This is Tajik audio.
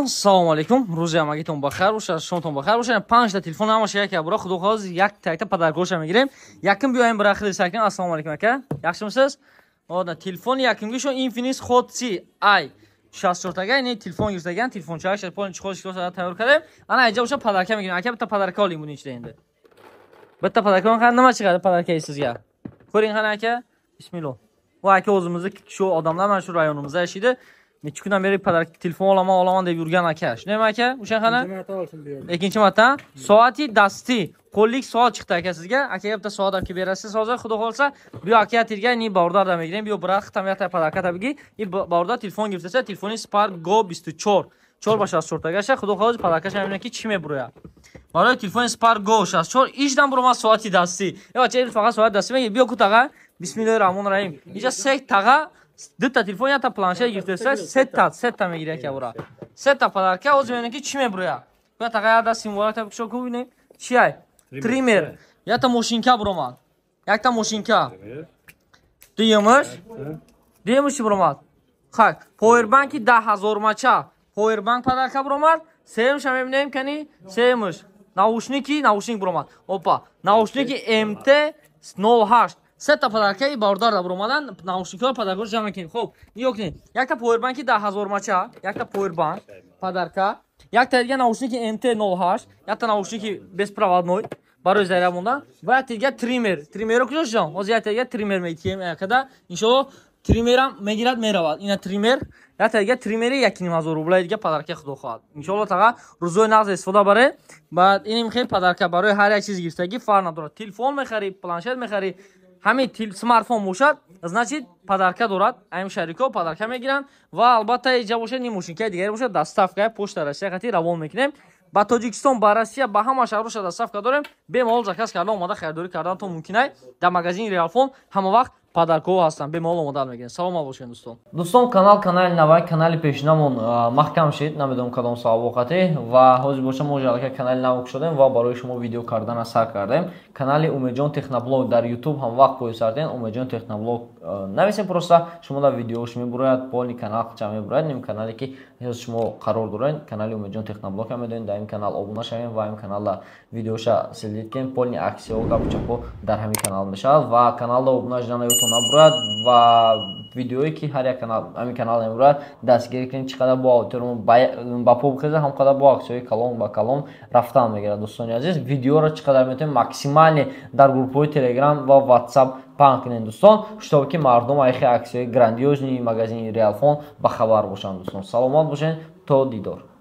Салому алейкум, рӯзи ҳамагитон бахайр бошад, шомтон бахайр бошад. Панҷта телефон ҳамаша яке бура, худо хоҳад, якта якта подаркоша мегирем. Якум биёем, бура хиди сар кунем. Ассалому алейкум, ака, яхшимисиз? Ода телефони якумгишо Infinix Hot C i 64 тага, ини телефон гирифтаган, телефончааш полни чехол шикоса тайёр кардем. Ана иҷа боша, подарка мегирем. Ака, бита подарка олим буни ичида инди. Bitta подарка qani, nima chiqadi подарка sizga? Ko'ring qani, aka. Bismillah. Bu aka o'zimizni shu odamlar, mana shu rayonimizda yashaydi. Necha kundan beri подарка telefon olaman, olaman deb yurgan aka. Shundaymi, aka? O'sha qani? Ikkinchi marta soati dasti, qo'llik soat chiqdi, aka, sizga. Akaga bitta soat olib kelib berasiz hozir, xudo xohlasa. Bu aka tilga ni bordardan мегирем. Bu biroq там якта подарка табиги. И бордар телефон гирифтаса, телефони Spark Go 24. 4 ба 64 тагаша, худо хоҳад, подаркаш мебинем ки чӣ мебурояд. Барои телефони Spark Go 64 иждан буромад соати дастӣ. Э бача, фақат соати дастӣ меги. Биё ку, таға. Бисмиллоҳир раҳмонир раҳим. Инҷа се таға дута телефон, якта планшет гирифтеса, сета мегири, яке бура. Сета подарка, ҳозир мебинем ки чӣ мебурояд. Ку, таға, як даст символата бикшо ку, бинем. Чи ай? Триммер. Якта мошинка буромад. Якта мошинка. Дуюмаш? Дуюмаш чӣ буромад? Хак, повербанки 10 000 мача. Повербанк подарка буромад. Сеюмша мебинем кани? Сеюмаш. Наушники, наушник буромад. Опа, наушники MT 08. Сета подаркаи бародар буромадан, наушникҳо подаркаро ҷамъ мекунем. Хуб, нигоҳ кунед. Якта повербанки 10 000 мача, якта повербанк подарка, якта дига наушники MT 08, якта наушники беспроводной барои заря мондан ва якта дига триммер. Триммерро куҷо шудам? Ҳозир якта дига триммер метиҳем када. Иншоалло, триммерам мегирад, меравад. Ина триммер, якта дига триммери 1500 рублаи дига подарка, худо хоҳад. Иншоалло, таға, рӯзои нағз истифода баре. Баъд иним хел подарка барои ҳар як чиз гирифтагӣ, фарқ надорад. Телефон мехарӣ, планшет мехарӣ, ҳамин смартфон бошад, значит, подарка дорад. Ҳамин шарико подарка мегиранд ва албатта иҷа бошад, ни мошинкаи дигаре бошад, доставка Почта Россия хати равон мекунем ба Тоҷикистон, ба Россия, ба ҳама шаҳроша доставка дорем. Бемалол заказ карда, омада харидорӣ карданатон мумкин. Дар магазини Реалфон ҳама вақт подаркаҳо ҳастанд, бемалол омода мегирем. Саломат бошед, дӯстон. Дӯстон, канал канали навай, канали пешинамон маҳкам шид, намедонам кадом сабабоқате, ва ҳозир боша мо аллакай канали нав кушодем ва барои шумо видео кардана сар кардем. Канали Умедҷон Техноблог дар Ютуб ҳам вақт поисардем. Умедҷон Техноблог нависем, просто шумо дар видеош мебурояд, полный канал ча мебурояд. Ним канале ки ҳозир шумо қарор доред, канали Умедҷон Техноблог ҳам медонед. Дар ин канал обуна шавем ва ин каналда видеоша следить кунем. Полный аксияҳо, гапу чапҳо дар ҳамин канал мешавад ва каналда обуна шудан ёдтон набурад ва видеое ки ҳар як канал, ҳамин канал мебурад, дастгирӣ кунед. Чӣ қадар бо аудиториямо ба по бихезад, ҳам қадар бо аксияҳои калон ба калон рафтан мегирад. Дӯстони азиз, видеоро чӣ қадар метавонем максимально дар группҳои Телеграм ва Ватсап паҳн кунед, дӯстон, чтобы ки мардум айхи аксияҳои грандиозный магазини Реалфон ба хабар бошанд. Дӯстон, саломат бошед, то дидор.